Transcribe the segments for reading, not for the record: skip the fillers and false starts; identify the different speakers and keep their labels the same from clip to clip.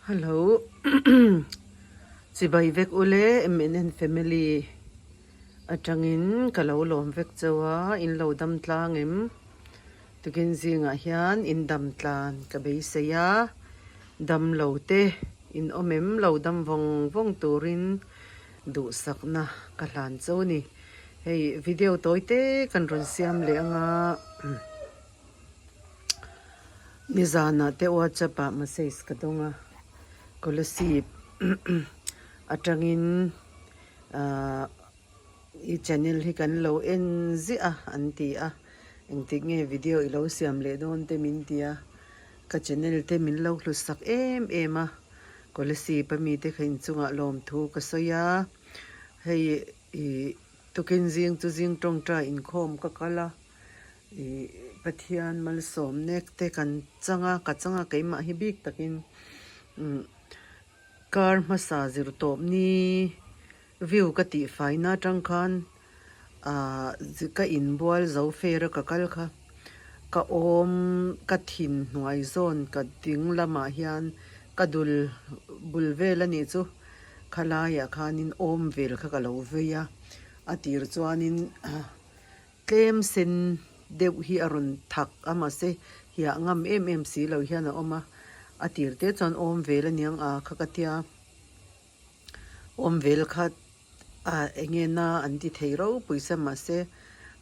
Speaker 1: Hello Chibai vek ule MNN family atangin ka lo lawm vek cheu a, in lo dam tlang em? Tukin zingah hian in dam tlan ka beisei a, dam lo te in awm em? Lo dam vawng vawng turin duhsakna ka hlan cheu a ni. Hei video tawi te kan rawn siam leh anga. Nizanah te WhatsApp ah message ka dawng a, Kolasib atangin ahh i channel hi kan lo en ziah a an ti a, engtik nge video i lo siam leh dawn te min ti a, ka channel te min lo hlut sak em em a, Kolasib a mite kha inchungah lawmthu ka sawi a, hei ih tukin zing chu zing tawngtai inkhawm ka kal a. Ih Pathian malsawm nek te kan chang a, ka chang a keimah hi bik takin umm kar hmasa zir tawp ni view ka tih faina atang khan ah ka inbual zo fair a ka kal kha ka awm ka thin hnuai zawn ka ding lamah hian ka dul bul vel a nih chu khalaiah khanin awm vel kha ka lo vei a, a tir chuanin. Tlem sen deuh hi a rawn thak a mahse hiah ngam em em si lo hian a awm a, a tir te chuan awm vel aniang a kha ka tia awm vel kha a enge na an ti thei ropui sa mahse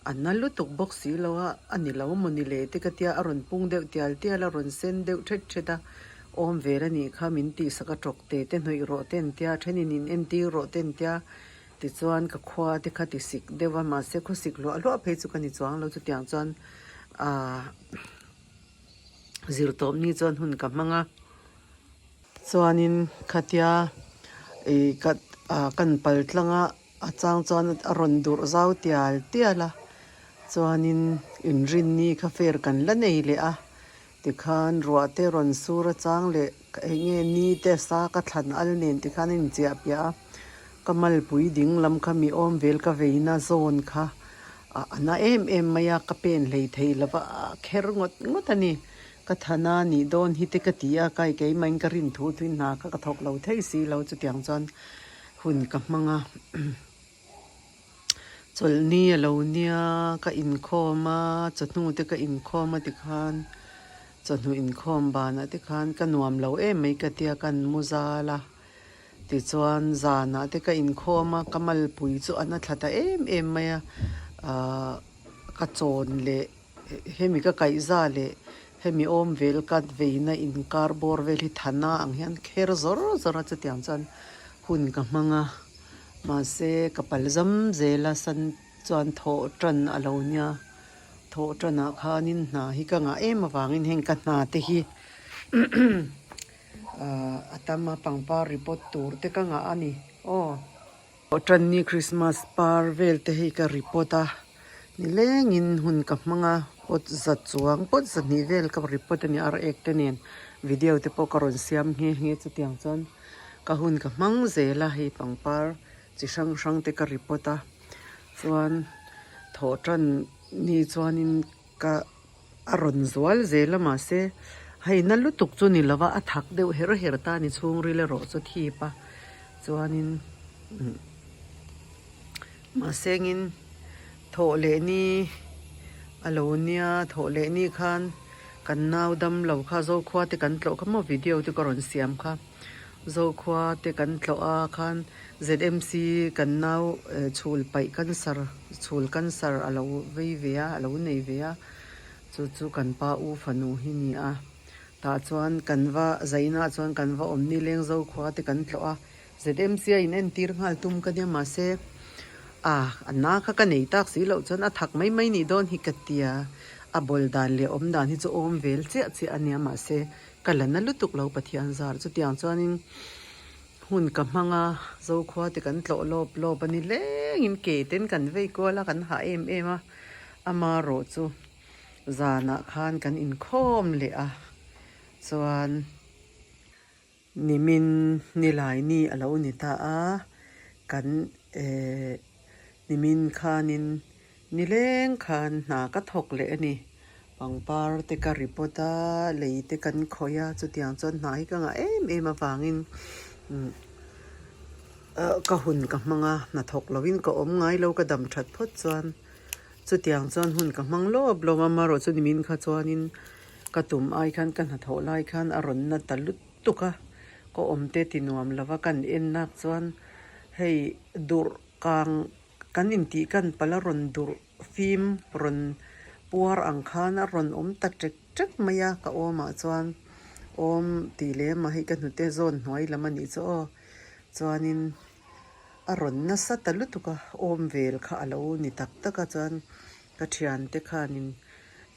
Speaker 1: a na lutuk bawk si lo a, a ni lo maw ni le te ka tia a rawn pung deuh tial tial a rawn sen deuh thet thet a, awm vel anih kha min tihsak a tawk te te hnawih rawh te an tia thenin in entir rawh te an tia. Tichuan ka khua te kha ti sik deuh a, mahse khaw sik hluah hluah phei chu ka ni chuang lo, chutiang chuan aah zirtawp ni chuan hun ka hmang a, chuanin khatia ih ka ah kan pal tlang a, a chang chuan a rawn durh zau tial tial a, chuanin inrinni kha fair kan la nei leh a. Tikhan ruah te rawn sur a chang leh eng nge ni te sa ka thlan al nen tikhan a inchiah piah a, ka malpui ding lam kha mi awm vel ka veina zawn kha a na em em mai a, ka pen hlei thei lo va a kher ngawt ngawt a ni. Ka thana nih dawn hi te ka ti a, kai keimahin ka rin thu tui hna kha ka thawk lo thei si lo chutiang chuan hun ka hmang a. Chawlhni a lo nia ka inkhawm a, chawhnu te ka inkhawm a tikhan chawhnu inkhawm banah te khan ka nuam lo em mai ka tia ka han mu zal a, tichuan zanah te ka inkhawm a, ka malpui chu a na thla ta em em mai a, ahh ka chawn leh hemi ka kaihza leh hemi awm vel ka veina inkar bawr vel hi thana ang hian kher zawr zawr a chutiang chuan hun ka hmang a. Mahse ka pal zam zel a san chuan thawh tan a lo nia, thawh tanah khanin hna hi ka ngah em avangin heng ka hna te hi ahh a tam a pangpar report tur te ka ngah a ni aw. Thawh tan ni Christmas par vel te hi ka report a, nilengin hun ka hmang a pot za chuang pot zahnih vel ka report a ni ar ek te nen video te pawh ka rawn siam nghe nghe chutiang chuan. Ka hun ka hmang zel a hei pangpar chi hrang hrang te ka report a chuan thawh tan ni chuanin ka a rawn zual zel a mahse hei na lutuk chu ni lova a thak deuh her her ta a ni chhungril erawh chu thip a chuanin mahse engin thawh leh ni a lo nia thawh leh ni khan. Kan nau dam lo kha Zokhua te kan tlawh kha maw video te ka rawn siam kha Zokhua te kan tlawh a khan ZMC kan nau chhul paih cancer chhul cancer a lo vei ve a a lo nei ve a chu chu kan pa u fanu hi ni a tah chuan kan va zainah chuan kan va awm ni leng Zokhua te kan tlawh a. ZMC a in entir nghal tum ka nia mahse a a na kha ka nei tak si loh chuan a thak mai mai nih dawn hi ka tia a bawl dan leh awm dan hi chu awm vel chiah chiah a nia mahse ka la na lutuk lo Pathian zar chutiang chuanin hun ka hmang a Zokhua te kan tlawh lawp lawp a ni lengin ke ten kan vei kual a kan hah em em a amarawh chu zanah khan kan inkhawm leh a chuan. Nimin nilaini a lo ni ta a, kan eh nimin khanin nileng khan hna ka thawk leh a ni. Pangpar te ka report a, lei te kan khawih a, chutiang chuan hna hi ka ngah em em avangin umm ka hun ka hmang a, hnathawk lovin ka awm ngai lo ka dam that phawt chuan chutiang chuan hun ka hmang lawp lawp a, amaherawh chu nimin kha chuanin ka tum ai khan ka hnathawh lai khan a rawn na ta lut tuk a, ka awm te ti nuam lova kan en nak chuan hei durh kang kan intih kan pala rawn durh fim rawn puar ang khan a rawn awm ta ṭek ṭek mai a, ka awmah chuan awm tih leh mah hei ka hnute zawn hnuai lam a nih chu aw chuanin a rawn nasa ta lutuk a, awm vel kha a lo ni tak tak a chuan ka thiante khanin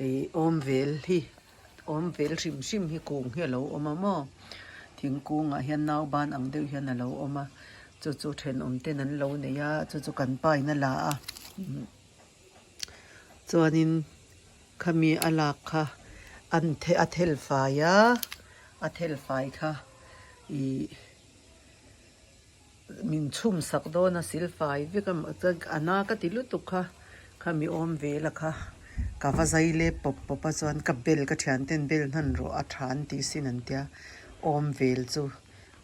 Speaker 1: ih awm vel hi awm vel hrim hrim hi kung hi a lo awm a maw thingkungah hian nauban ang deuh hian a lo awm a chu chu thenawm ten an lo nei a chu chu kan pa in a la a chuanin khami a lak kha an a thel fai a a thel fai kha ih. Min chhum sak dawn a silfai vek a chuan a na ka ti lutuk kha khami awm vel a kha ka va zai lep pawp pawp a chuan ka bel ka thian ten bel hman rawh a tha an tih sin an tia awm vel chu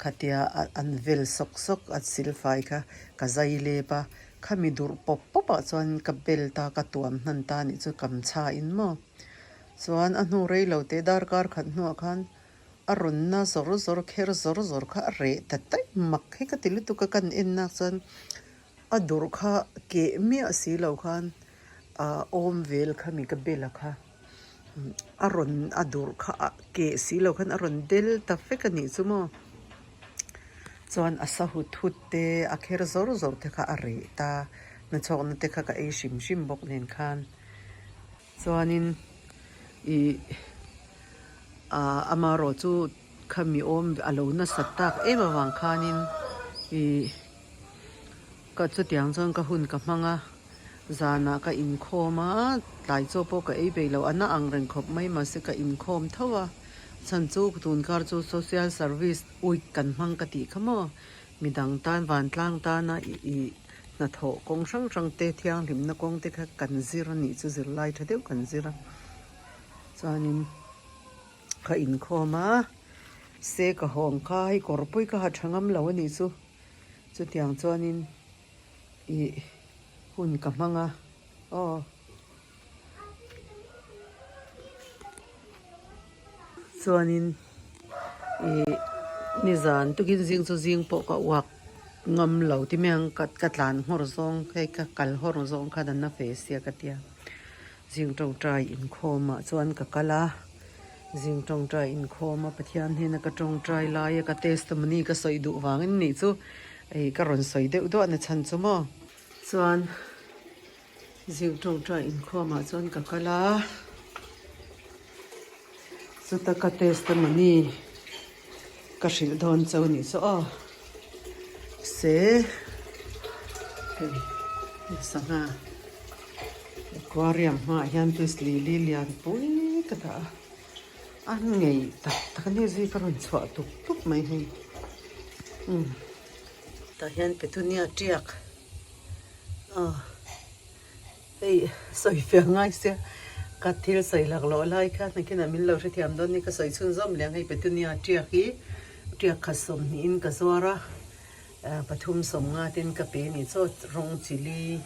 Speaker 1: khatia an vel sawk sawk a silfai kha ka zai lep a khami durh pawp pawp ah chuan ka bel ta ka tuam hman ta anih chu kam chha in maw chuan a hnu rei lo te darkar khat hnuah khan. A rawn na zawr zawr kher zawr zawr kha a reh ta daih mak hi ka ti lutuk a kan en nak chuan a durh kha keh miah si lo khan ah awm vel kha mi ka bela kha a rawn a durh kha a keh si lo khan a rawn del ta vek a nih chu maw chuan a sa hut hut te a kher zawr zawr te kha a reh ta nachhawkna te kha ka ei hrim hrim bawk nen khan. Chuanin ih ah amaherawh chu khami awm a lo nasat tak em avang khanin ih ka chutiang chuan ka hun ka hmang a zanah ka inkhawm a tlai chaw pawh ka ei peih loh a na ang reng khawp mai mahse ka inkhawm tho a chhan chu tunkar chu social service week kan hmang ka tih kha maw midang tan vantlang tana ih. Hnathawh kawng hrang hrang te thianghlimna kawng te kha kan zir a nih chu zirlai tha deuh kan zir a chuanin ka inkhawm a se ka hawng kha hei kawr pawh hi ka ha tha ngam lo a nih chu chutiang chuanin ih hun ka hmang a aw. Chuanin ih nizan tukin zing chu zing pawh ka uak ngam lo ti mai ang ka ka tlan nghawr zawng hei ka kal hawr zawng khan an na fe sia ka tia zing tawngtai inkhawm ah chuan ka kal a zing tawngtai inkhawm a Pathian hnena ka tawngtai lai a ka testimony ka sawi duh vangin nih chu ih ka rawn sawi deuh duah na chhan chu maw chuan. Zing tawngtai inkhawmah chuan ka kal a, chuta ka testimony ka hrilh dawn cho nih chu aw se hei sangha aquarium hmaah hian fish lili lian pui ka dah a, a ngei tak tak a ni zui ka rawn chhuah tup tup mai hei umm tah hian petunia tiak. Aw hei sawi fiah ngai sia ka thil sawi lak loh lai kha nakinah min lo hrethiam dawn ni ka sawi chhunzawm leh ang hei petunia tiak hi tiak khat sawmhnihin ka zuar a pathum sawmnga ten ka pe a nih chaw rawng chili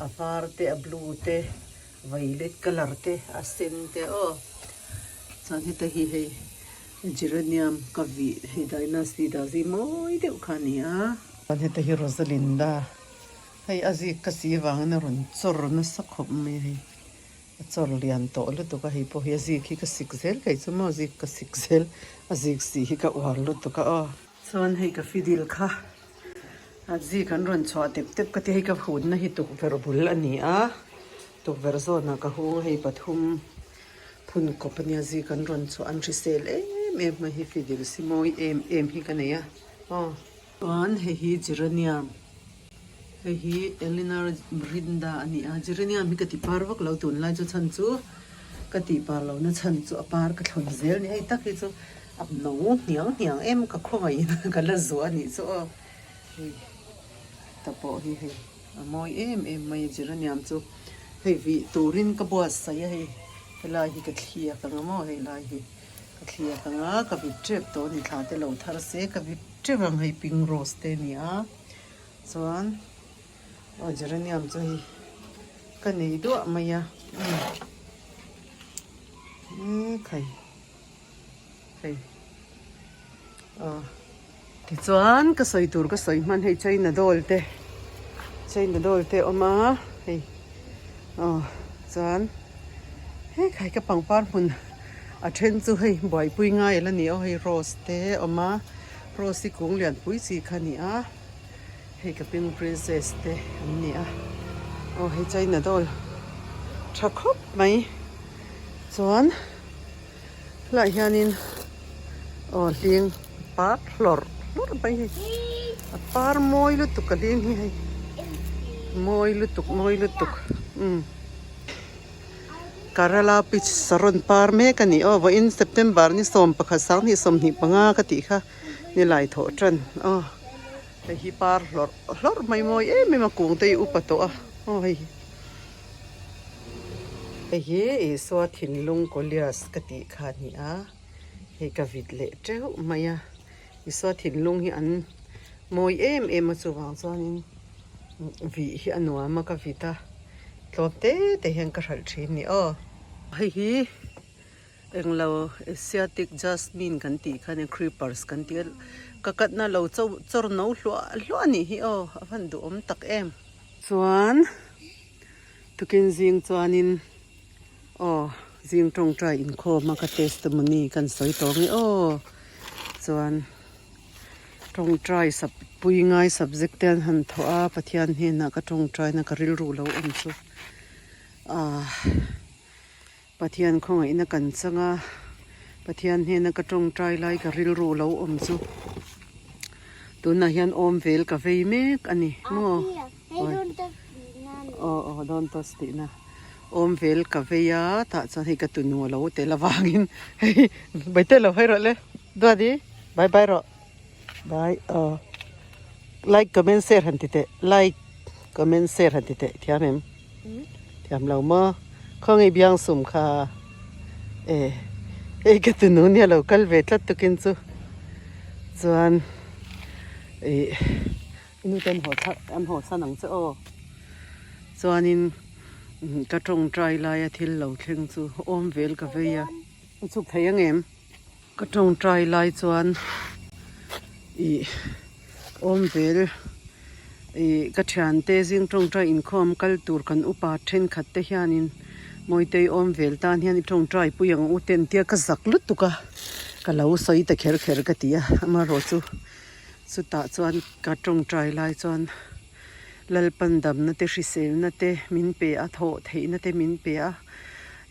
Speaker 1: a var te a blue te violet colour te a sen te aw chuan heta hi hei geranium ka vih hei dynasty dazi mawi deuh kha a ni a. Chuan heta hi Rosalinda hei a zik ka si vangin a rawn chawr nasa khawp mai a hei a chawr lian tawh lutuk a hei pawh hi a zik hi ka sik zel kei chu maw zik ka sik zel a zik si hi ka uar lutuk a aw. Chuan hei ka fidil kha a zik an rawn chhuah tep tep ka ti hei ka hunna hi tukverh bul a ni a tukverh zawnah ka hung a hei pathum phun kawp a nia zik an rawn chhuah an hrisel em em mai hi fidil si mawi em em hi ka nei a aw. Chuan hei hi geranium hei hi Eleanor Brinda a ni a geranium hi ka ti par vak lo tunlai chu chhan chu ka tih par lo na chhan chu a par ka thlawn zel a ni hei tak hi chu a no hniang hniang em ka khawngaihin ka la zuah a nih chu aw hei ta pawh hi hei a mawi em em mai a geranium chu hei vih turin ka buatsaih a hei. Helai hi ka thliak ang a maw helai hi ka thliak ang a ka vit tep tawh a ni thla te lo thar se ka vit tep ang hei pink rose te a ni a chuan aw geranium chu hei ka nei duah mai a umm ekhai hei aw tichuan ka sawi tur ka sawi hman hei china doll te china doll te a awm a hei aw chuan hekhai ka pangpar hmun a then chu hei buaipui ngai a la ni aw hei rose te a awm a rose hi kung lian pui chi kha a ni a hei ka pink princess te an ni a aw hei china doll tha khawp mai chuan. Helaiah hianin aw hling par hlawrh hlawrh mai hi a par mawi lutuk a hling hi hei mawi lutuk mawi lutuk umm Kerala peach saron par mek a ni aw vawiin September ni 11 2025 ka tih kha nilai thawh tan aw hei hi par hlawrh hlawrh mai mawi em em a kung te hi upa tawh a aw hei hi. Hei hi Isua thinlung Goliath ka tih kha a ni a, hei ka vit leh teuh mai a, Isua thinlung hi an mawi em em a chuvang chuanin vih hi a nuam a ka vit a, tlawm te te hian ka hralh thin a ni aw. Hei hi englo Asiatic Jasmine kan tih kha a nia creepers kan tih a, ka katna lo chawr no hluah hluah a nih hi aw a van duhawm tak em. Chuan tukin zing chuanin aw zing tawngtai inkhawm a ka testimony kan sawi tawh nge aw chuan tawngtai sub pui ngai subject te an han thawh a Pathian hnenah ka tawngtaina ka rilru lo awm chu ah Pathian khawngaihna kan chang a Pathian hnena ka tawngtai lai ka rilru lo awm chu tunah hian awm vel ka vei mek a ni maw aw aw dawn toss tihna awm vel ka vei a tah chuan hei ka tunu a lo tel avangin hei baite lo hawi rawh le duati bye bye rawh bye aw like comment share han ti teh like comment share han ti teh thiam em. Thiam lo maw? Khawngaih biang sum kha e hei ka tunu nia lo kal ve tlat tukin chu chuan ih i nu te an haw thla an haw chhan ang che aw chuanin ka tawngtai laia thil lo thleng chu awm vel ka vei a i chhuk thei ang em? Ka tawngtai lai chuan ih awm vel ih ka thiante zing tawngtai inkhawm kal tur kan upa thenkhat te hianin Mawitei awm vel tan hian i tawngtai pui ang u te an tia ka zak lutuk a ka lo sawi ta kher kher ka ti a amaherawhchu chutah chuan ka tawngtai lai chuan Lalpan damna te hriselna te min pe a, thawh theihna te min pe a,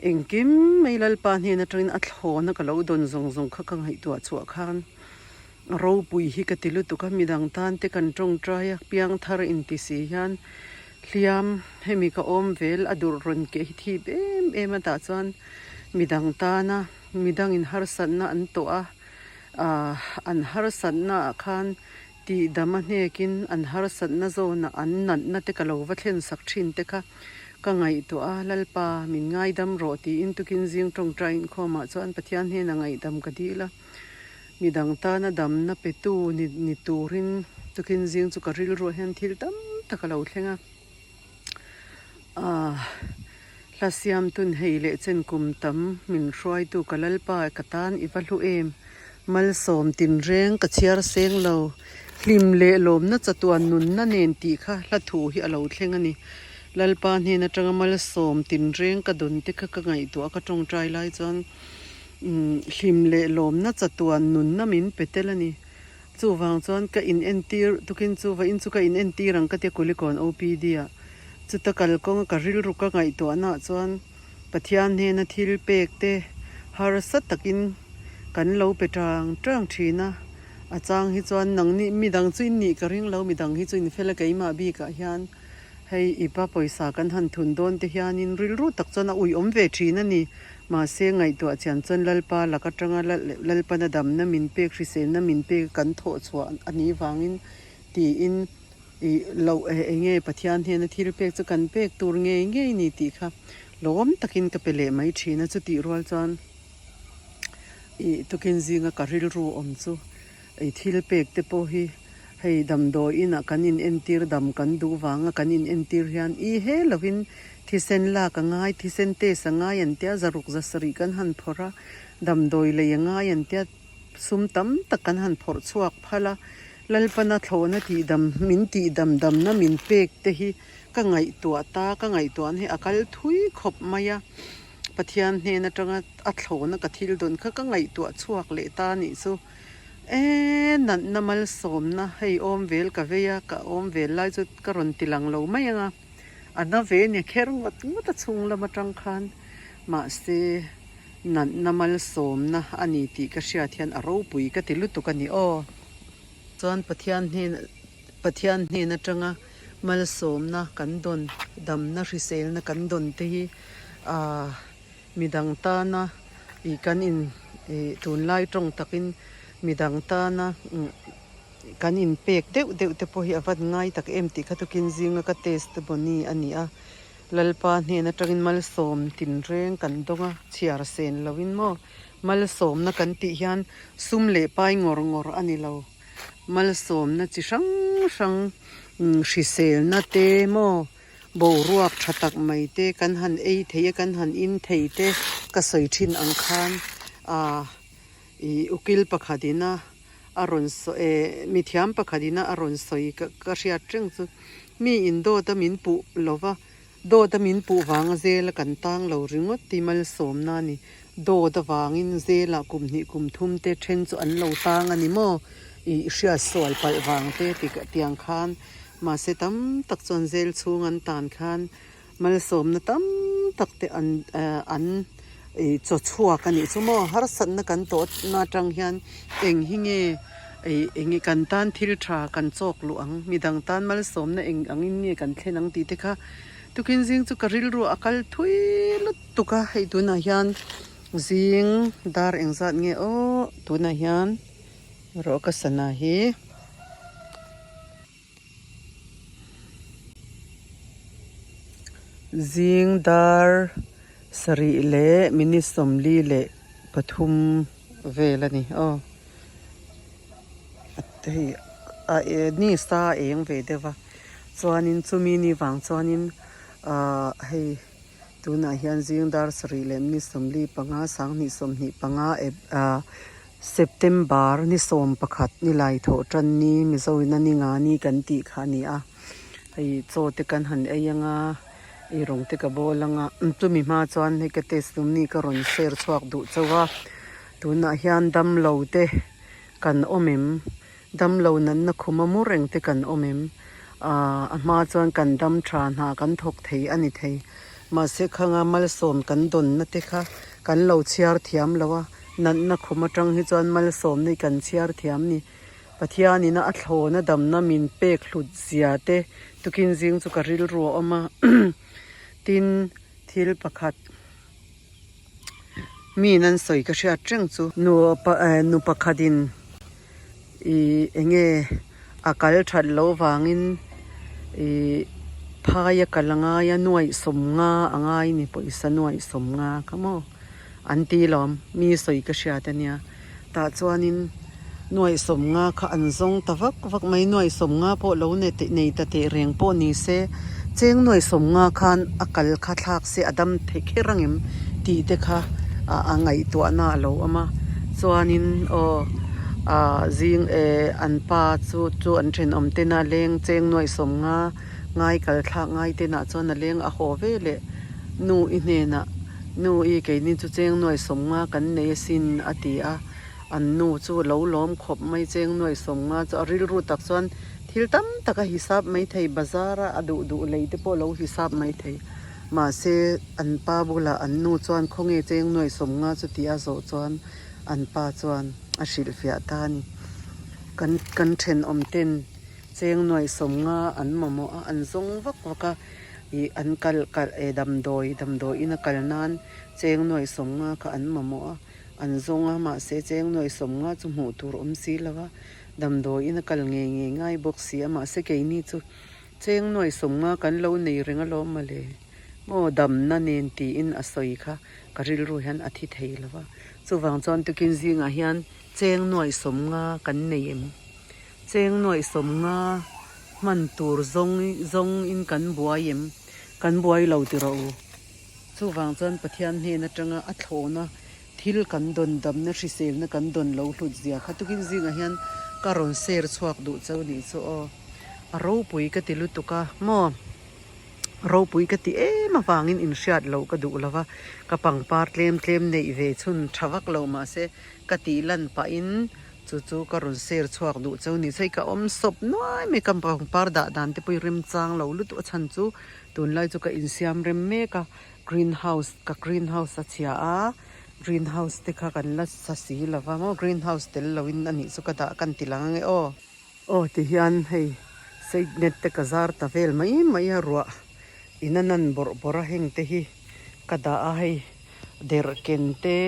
Speaker 1: engkim mai Lalpa hnen atangin a thlawna ka lo dawn zawng zawng kha ka ngaihtuah chhuah khan ropui hi ka ti lutuk a, midang tan te kan tawngtai a, piangthar inti si hian hliam hemi ka awm vel a durh rawn keh hi thip em em a tah chuan midang tana midangin harsatna an tawh a, ah an harsatna ah khan Tih dam a hnekin an harsatna zawnah an natna te ka lo va thlen sak thin te kha ka ngaihtuah a, Lalpa, min ngaidam rawh tiin tukin zing tawngtai inkhawmah chuan Pathian hnena ngaihdam ka dil a, midang tana damna petu ni ni turin tukin zing chu ka rilruah hian thil tam tak a lo thleng a. Aah, hla siamtun hei leh chen kum tam min hruaitu ka Lalpa ka tan i va hlu em? Malsawm tinreng ka chhiar seng lo, hlim leh lawmna chatuan nunna nen tih kha hla thu hi a lo thleng a ni. Lalpa hnen atanga malsawm tinreng ka dawn te kha ka ngaihtuah a, ka tawngtai lai chuan hlim leh lawmna chatuan nunna min pe tel a ni. Chuvang chuan ka in entir tukin chu vawiin chu ka in entir ang ka tia Kulikawn OPD ah chuta kalkawnga ka rilru ka ngaihtuahna ah chuan Pathian hnena thil pek te harsa takin kan lo pe tang tang thin a, a chang hi chuan nangni midang chu in nih ka ring lo midang hi chu in fel a keimah bikah hian hei ipa pawisa kan han thun dawn te hianin rilru tak chuan a uiawm ve thin a ni. Mahse, ngaihtuah chian chuan Lalpa lak atanga Lalpana damna min pek, hriselna min pek kan thawh chhuah a nih vangin tiin ih loh eng nge Pathian hnena thil pek chu kan pek tur ngei ngei ni tih kha. Lawm takin ka pe leh mai thin a, chutih rual chuan ih tukin zinga ka rilru awm chu ih thil pek te pawh hi hei damdawi inah kan in entir dam kan duh vanga kan in entir hian ih he lovin thisen lak a ngai thisen test a ngai an tia zaruk zasarih kan han phawrh a damdawi lei a ngai an tia sum tam tak kan han phawrh chhuak phal a Lalpana thlawhna tihdam min tihdam damna min pek te hi Ka ngaihtuah ta, ka ngaihtuahna hi a kal thui khawp mai a, Pathian hnen atanga a thlawhna ka thil dawn kha ka ngaihtuah chhuak leh ta anih chu. Eee natna malsawmna hei awm vel ka vei a, ka awm vel lai chu ka rawn ti lang lo mai ang a, a na ve nia kher ngawt ngawt a chhung lam atang khan mahse natna malsawmna a ni tih ka hriat hian a ropui ka ti lutuk a ni aw. Chuan Pathian hnen Pathian hnen atanga malsawmna kan dawn, damna hriselna kan dawn te hi aah midang tana ih kan in ih tunlai tawng takin midang tana kan inpek deuh deuh te pawh hi a van ngai tak em tih kha tukin zinga ka testimony a ni a, Lalpa hnen atangin malsawm tinreng kan dawng a, chhiar sen loin maw malsawmna kan tih hian sum leh pai ngawr ngawr a ni lo. Malsawmna chi hrang hrang hriselna te maw boruak tha tak mai te kan han ei thei a kan han in thei te ka sawi thin ang khan ah ih ukil pakhat ina a rawn sawi eh mithiam pakhat ina a rawn sawi ka hriat reng chu mi in dawt a min puh lova Dawt a min puh vanga zela kan tang lo ringawt ti malsawmna a ni. Dawt avangin zela kum hnih kum thum te then chu an lo tang a ni maw? Ih hriat sual palh vang te ti tiang khan mahse tam tak chuan zel chhung an tan khan malsawmna tam tak te an an ih chaw chhuak a nih chu maw? Harsatna kan tawh na atang hian eng hi nge ih eng nge kan tan thil tha kan chawk luh ang midang tan malsawmna eng angin nge kan thlen ang tih te kha tukin zing chu ka rilru a kal thui lutuk a hei tunah hian zing dar engzat nge aw tunah hian rawh ka sana hi. Zing dar sarih leh minute 43 vel a ni aw hei a ni sa a eng ve deuh va chuanin chumi ni vang chuanin ahh hei tunah hian zing dar sarih leh minute 45 2025 ahh September ni 11 ni lai thawh tan ni Mizo in a ni nga ni kan tih kha a ni a, hei chaw te kan han ei anga ei rawng te ka bawl anga chumi hma chuan hei ka test tum ni ka rawn share chhuak duh chauh a, tunah hian damlo te kan awm em damlo natna khum a mu reng te kan awm em aaa a hma chuan kan dam tha hna kan thawk thei a ni thei mahse khanga malsawm kan dawnna te kha kan lo chhiar thiam lo a. Natna khum atang hi chuan malsawmna hi kan chhiar thiam ni. Pathianina a thlawna damna min pek hlut zia te tukin zing chu ka rilru a awm a. Tin, thil pakhat mi nan sawi ka hriat reng chu. Nu nu pakhatin ih eng nge a kal that loh vangin ih phai a kal a ngai a nuaih sawmnga a ngai ni pawisa nuaih sawmnga kha maw. An ti lawm, mi sawi ka hriat a nia. Tah chuanin nuaih sawmnga kha an zawng ta vak vak mai, nuaih sawmnga pawh lo nei ta teh reng pawh ni se, cheng nuaih sawmnga khan a kal kha thlak se a dam thei kher ang em tih te kha a ngaihtuahna a lo awm a. Chuanin aw ah zing eh an pa chu chu an thenawm ten a leng cheng nuaih sawmnga ngai kal thlak ngai tenah chuan a leng a haw ve leh nu i hnenah Nu i keini chu cheng nuai sawmnga kan nei asin a ti a, an nu chu lo lawm khawp mai cheng nuai sawmnga chu a rilru tak chuan thil tam tak a hisap mai thei bazar a a duh duh lei te pawh lo hisap mai thei mahse an pa bulah an nu chuan khawnge cheng nuai sawmnga chu tih a zawh chuan an pa chuan a hrilhfiah ta a ni kan kan thenawm ten cheng nuai sawmnga an mamawh a an zawng vak vak a. Ih an kal kal eh damdawi damdawi in a kal nan cheng nuaih sawmnga kha an mamawh a an zawng a mahse cheng nuaih sawmnga chu hmuh tur awm si lo a damdawi in a kal ngei ngei ngai bawk si a mahse keini chu cheng nuaih sawmnga kan lo nei reng alawm mawle. Maw damna nen tiin a sawi kha ka rilru hian a thi thei lo va. Chuvang chuan tukin zingah hian cheng nuaih sawmnga kan nei em? Cheng nuaih sawmnga hman tur zawng zawng in kan buai em? Kan buai lo ti rawh u. Chuvang chuan Pathian hnen atanga a thlawhna thil kan dawn damna hriselna kan dawn lo hlut zia kha tukin zingah hian ka rawn share chhuak duh chauh nih chu aw. A ropui ka ti lutuk a maw? Ropui ka ti em avangin inhriat loh ka duh lo va, ka pangpar tlem tlem neih ve chhun tha vak lo mahse ka tih lan pahin chu chu ka rawn share chhuak duh chauh ni. Sawi ka awm sawp nuai mai ka pangpar dah dan te pawh hi remchang lo lutuk a chhan chu tunlai chu ka insiam rem mek a, green house ka green house a chhia a, green house te kha kan la sa si lo va maw green house tel loin a nih chu ka dah kan ti lang ange aw. Aw ti hian hei side net te ka zar ta vel mai mai a ruah in a nan bawrh bawrh a heng te hi ka dah a hei derhken te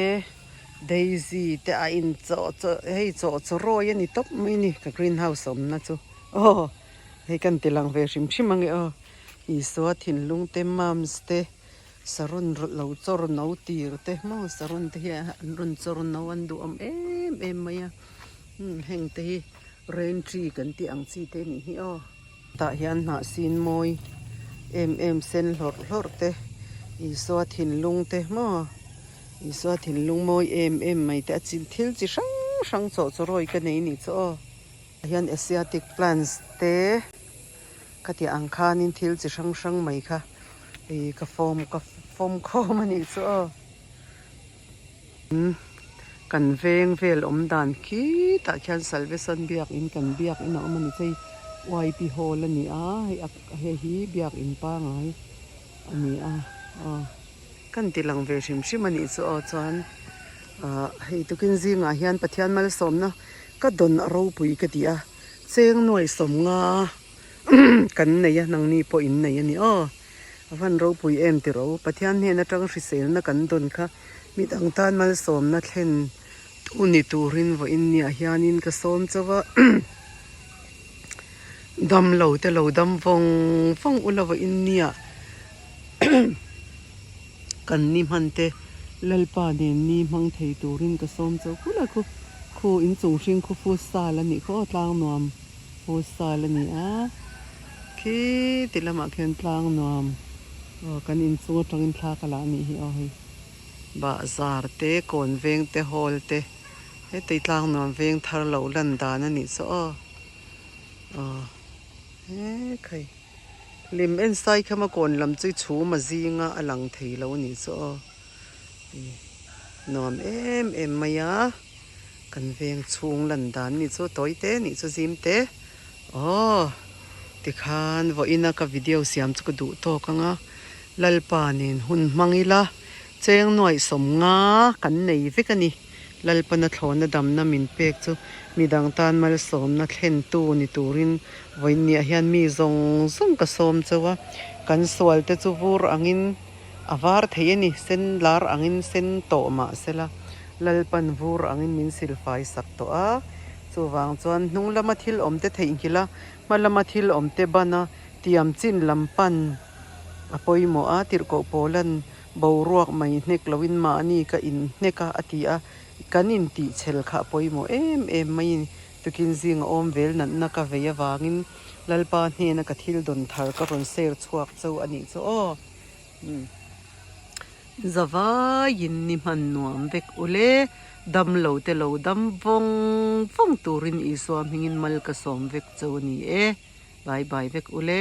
Speaker 1: daisy te a in chaw chaw hei chaw chaw rawi a ni tawp mai a ni ka green house awm na chu aw hei kan ti lang ve hrim hrim ang e aw Isua thinlung te mums te sarun lo chawr no tir te maw sarun te hi an rawn chawr no an duhawm em em mai a. Heng te hi rain tree kan tih ang chi te nih hi aw. Tah hian hnah sin mawi em em sen hlawrh hlawrh te Isua thinlung te maw Isua thinlung mawi em em mai te a chin thil chi hrang hrang chawh chu rawi ka nei nih chu aw. Tah hian asiatic plants te ka tih ang khanin thil chi hrang hrang mai kha ih ka fawm ka fawm khawm a nih chu aw. Kan veng vel awm dan khi tah khian Salvation biakin kan biakin a awm a ni chei YP hall a ni a hei a hei hi biakin pangai a ni a aw kan ti lang ve hrim hrim a nih chu aw chuan ah hei tukin zingah hian Pathian malsawmna ka dawn a ropui ka ti a cheng nuai sawmnga kan nei a nangni pawh in nei a ni aw. A van ropui em ti ro. Pathian hnen atang hriselna kan dawn kha midang tan malsawmna thlen tu ni turin vawiin niah hianin ka sawm chauh a. Dam lo te lo dam vawng vawng ula vawiin niah kan ni hman te Lalpa nen ni hmang thei turin ka sawm chauh khul a khu khu inchung hring khu futsal a nih khaw aw tlang nuam futsal a ni a. Khi ti lamah khian tlang nuam aw kan inchung atangin thla ka la a nih hi aw hei bahzar te kawn veng te hall te hetei tlang nuam veng thar lo lan dan a nih chu aw aw hekhai lim en sai khama kawn lam chu chhum a zinga a lang thei lo a nih chu aw nuam em em mai a kan veng chhung lan dan a nih chu tawi te a nih chu zim te. Aw, tikhan vawiina ka video siam chu ka duh tawk ang a, Lalpa nen hun hmang ila, cheng nuaih sawmnga kan nei vek a ni. Lalpana thlawhna damna min pek chu midang tan malsawmna thlentu ni turin vawiin niah hian mi zawng zawng ka sawm chauh a, kan sual te chu vur angin a var thei a ni, sen lar angin sen tawh mah sela Lalpan vur angin min silfai sak tawh a. Chuvang chuan hnung lama thil awm te theihnghilh a, hma lama thil awm te ban a, tiam chin lam pan a pawimawh a, tirhkoh pawlan boruak mai hnek loin mahni ka inhnek a, a ti a, kan intihchhel kha a pawimawh em em mai. Tukin zinga awm vel natna ka vei avangin Lalpa hnena ka thil dawn thar ka rawn share chhuak chauh a nih chu aw. Zavaiin ni hman nuam vek ule, dam lo te lo dam vawng vawng turin Isua hmingin mal ka sawm vek chauh a ni e. Bye bye vek ule.